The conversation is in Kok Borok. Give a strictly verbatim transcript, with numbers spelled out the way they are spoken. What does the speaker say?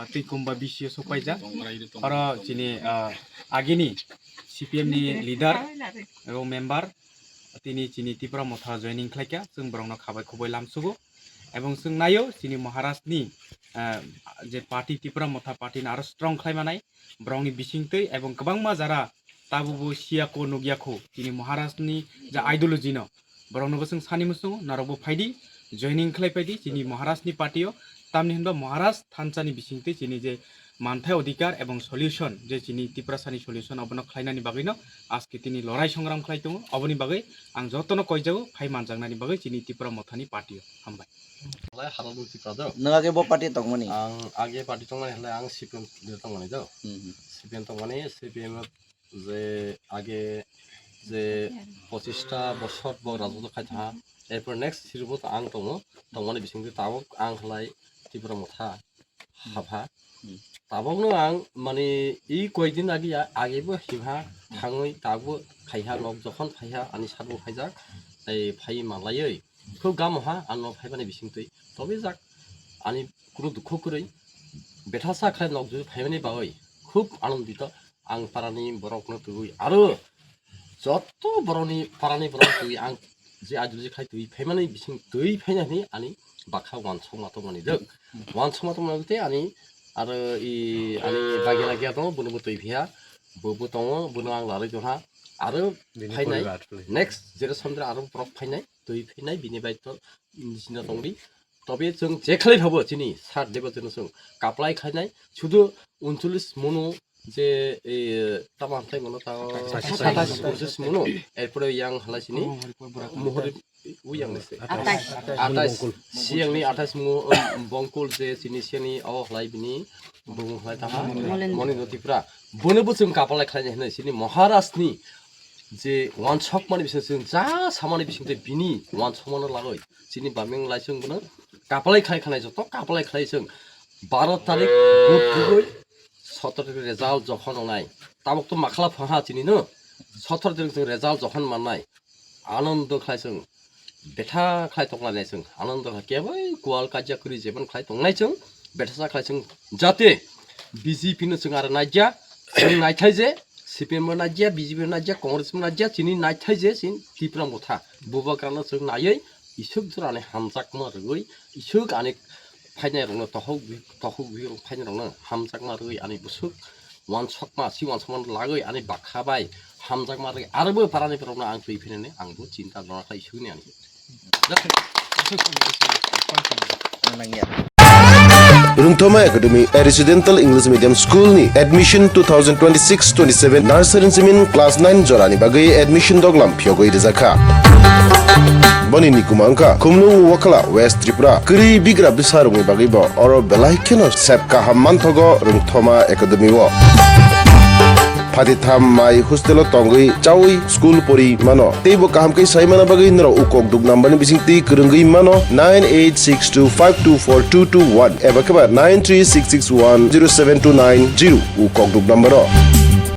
Twi kumba B C O sok paijak. Oro chini, ah, agini C P M ni leader ebo member tini chini Tipra Motha joining khlaikha, chwng borokno khabai khubui lamsugo. Ebong chwng naio chini Maharaj ni, ah, je party, Tipra Motha party ni aro strong khlai manai borokni bisingtwi, ebong kwbangma jara tabukbo siyakho nukyakho chini Maharaj ni je ideology no, borokno bo chwng sani muchungo, norokbo phaidi, joining khlai phaidi chini Maharaj ni party o. Tamni hinba Maharaj thansa ni bisingtwi chini je manthai odhikar ebong solution, je chini Tiprasa ni solution, obono khlainani bagwino aske tini lorai songram khlai tongo. Oboni bagwi ang jotono koijago phai manjaknani bagwi chini Tipra Motha ni party o. Hambai. Halai halal Tipra do. Nwng age bo party tongmani? Ang age party tongmani halai ang C P M de tongmani do. Hmm, hmm. C P M tongmani, C P M je age je pochista bosor bo rajotw khai tha, erpor next siribo to ang tongo, tongmani bisingtwi tabuk ang halai Tipra Motha hapha. Hmm. Tabukno ang mani i koidin agi ya, agebo himha thangwi tabuk khaiha nok jokhon phaiha ani sarbo phaijak, tei phai manlaiwi khub gamo ha ano phaimani bisingtwi. Tobe jak ani kunu dukho kwrwi betha sa khlai nok juri phaimani bagwi khub anondito. Ang parani borokno twi aro joto borokni parani borok twi ang je ajuli khai twi phaimani bising twi phaina hwnwi ani bakha wansokma tongmani dok. Wansokma tongmani tei ani aro i ani bagina gya tongo, bono bo twi phiya, bo bo tongo, bono ang larwi tongha. Aro phainai next generation aro borok phainai twi phainai bini bai to nisina tongdi. Tobe chwng je khlai phabo chini sat debo chwng chwng kaplai khlainai sudu uncholish mono je, e, tamo hamtai mono ta atais. Atais uncholish mono, erpore yang halai chini mohori uyang nese. Atais. Atais, siyangni atais mo, um, bongkul je chini siyani o halai bini bung halai tama Molen. Moni no Tipra. Bono bo chwng kaplai khlainai hinwi chini Maharaj ni je wansokmani bising chwng ja samani bising tei bini wansokmano lagoi. Chini baming laisung bono kaplai khlai khanai joto kaplai khlai sung baro tarik vote rwgoi sotoro tarik result jokhon ongnai. Tabuk to makhala phaha chini no sotoro tarik chwng result jokhon mannai. Anondo khlai sung betha khlai tonglainai sung anondo khlai kebai kual kajak kwrwi jebon khlai tongnai sung betha sa khlai sung jate B J P no chwng aro naikya chwng naithai je C P M no naikya B J P no naikya Congress no naikya chini naithai je chini Tipra Motha bubagrano chwng naiwi isuk jorani hamjakma rwgwi isuk ani phainairokno tohok bi-, tohok bihik phainairokno hamjakma rwgwi ani bwswk wansokma si wansokma lagwi ani bakha bai hamjakma rwgwi arobo parani borokno ang twi phinani ang bo chinta jora khlai isukni ani. Rungthoma Academy, a residential English medium school ni admission two thousand twenty-six twenty-seven nursery simin class nine jorani bagwi admission doglam phiyogwi rijakha. Boni nikuma wngkha Khumlung Wakala, West Tripura. Kwrwi bigra bwsarokni bagwibo oro belai kheno sep kaham manthogo Rungthoma Academy o. Phatitham mai hostel o tongwi chawi school pori mano. Teibo kaham khe sai mana bagwi norok ukok duk number ni bising twi kwrwngwi mano nine eight six two five two four two two one eba khe ba nine three six six one zero seven two nine zero ukok duk number o.